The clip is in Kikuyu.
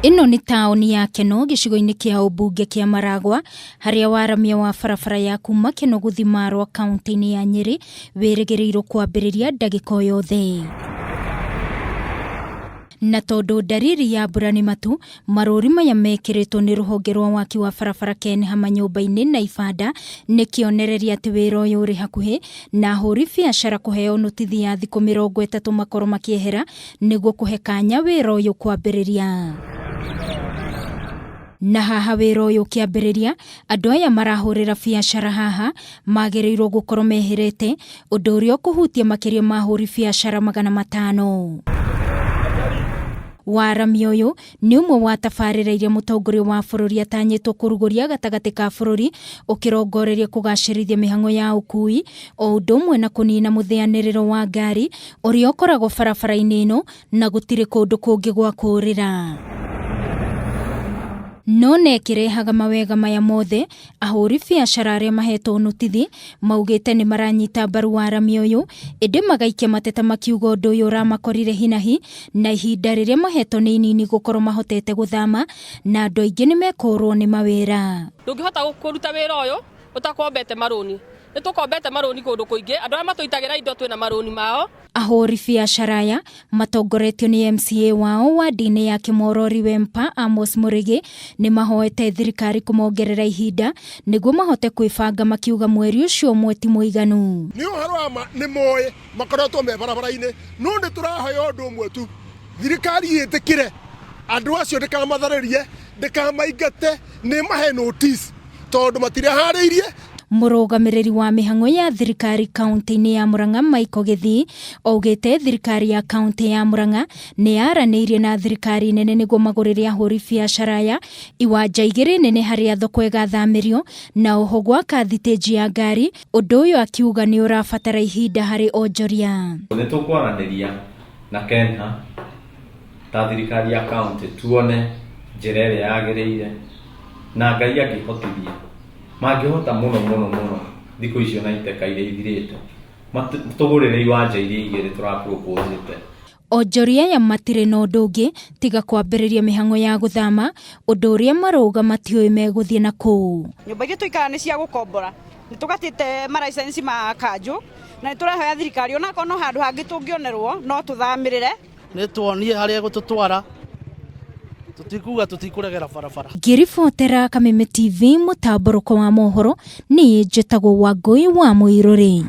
Ĩno nĩ taũni ya Keno gĩcigo-inĩ kĩa ũmbunge kĩa Maragwa harĩa waramia wa barabara ya kuma Keno gũthiĩ Marwa kaunti-inĩ ya Nyĩrĩ wĩrĩgĩrĩirwo kwambĩrĩria ndagĩka o yothe. Na tondũ ndariri ya mbura nĩ matu, marũri maya mekĩrĩtwo nĩ rũhonge rwa waki wa barabara KENHA manyũmba-inĩ na ibanda nĩ kĩonereria atĩ wĩra ũyũ ũrĩ hakuhĩ na ahũri biacara kũheo nũtithi ya thikũ 30 makorwo makĩehera nĩguo kũhe kanya wĩra ũyũ kwambĩrĩria. Na haha wĩra ũyũ ũkĩambĩrĩria, andũ aya marahũrĩra biacara haha magĩrĩirwo gũkorwo meherete, ũndũ ũrĩa ũkũhutia makĩria ma ahũri biacara 500. Waramia ũyũ nĩ ũmwe wa tabarĩra iria mũtongoria wa bũrũri atanyĩtwo kũrugũria gatagatĩ ka bũrũri ũkĩrongoreria kũgacĩrithia mĩhang'o ya ũkui o ũndũ ũmwe na kũnina mũthĩanĩrĩro wa ngari ũrĩa ũkoragwo barabara-inĩ ĩno na gũtirĩ kũndũ kũngĩ gwa kũũrĩra. No na ĩkĩrehaga mawega maya mothe, ahũri biacara arĩa mahetwo nũtithi maugĩte nĩ maranyita mbaru waramia ũyũ, ĩndĩ magaikia mateta makiuga ũndũ ũyũ ũramakorire hinahi na ihinda rĩrĩa mahetwo nĩ inini gũkorwo mahotete gũthama na andũ aingĩ nĩ mekũrwo nĩ mawĩra. Ndũngĩhota kũruta wĩra ũyũ ũtakombete marũni. Nĩ tũkombete marũni kũndũ kũingĩ, andũ arĩa matũitagĩra indo twĩna marũni mao. Ahũri biacara aya matongoretio nĩ MCA wao wadi-inĩ ya Kĩmorori Wempa Amos Mũrĩgĩ nĩ mahoete thirikari kũmongerera ihinda nĩguo mahote kwĩbanga makiuga mweri ũcio ũmwe ti mũiganu. Nĩ ũhoro wa ma nĩ moĩ makoretwo me barabara-inĩ, no nĩ tũrahoya ũndũ ũmwe tu, thirikari ĩtĩkĩre andũ acio ndĩkamatharĩrie, ndĩkamaingate, nĩ mahe notice tondũ matireharĩirie. Mũrũgamĩrĩri wa mĩhang'o ya thirikari kaunti-inĩ ya Murang'a Michael Gĩthii augĩte thirikari ya kaunti ya Murang'a nĩ yaranĩirie na thirikari nene nĩguo magũrĩre ahũri biacara aya iwanja igĩrĩ nene harĩa thoko ĩgathamĩrio na oho gwaka thitĩnji ya ngari, ũndũ ũyũ akiuga nĩ ũrabatara ihinda harĩ onjoria. Nĩ tũkwaranĩria na KENHA ta thirikari ya kaunti tuone njĩra ĩrĩa yagĩrĩire na Ngai angĩhotithia mangĩhota mũno mũno mũno thikũ icio na iteka iria ithirĩte tũgũrĩre iwanja iria igĩrĩ tũrapropose. Onjoria aya matirĩ na ũndũ ũngĩ tiga kwambĩrĩria mĩhang'o ya gũthama, ũndũ ũrĩa marauga matiũĩ megũthiĩ na kũu. Nyũmba iria tũikara nĩ cia gũkombora, nĩ tũgatĩte maraicenci ma kanjũ na nĩ tũrehoya thirikari onakorwo no handũ hangĩ tũngĩonerwo no tũthamĩrĩre. Nĩ tuonie harĩa gũtũtwara, tũtikuga tũtikũregera barabara. Ngĩribotera Kameme TV mũtambũrũko wa mohoro, niĩ njĩtagwo Wangũi wa Mũirũrĩ.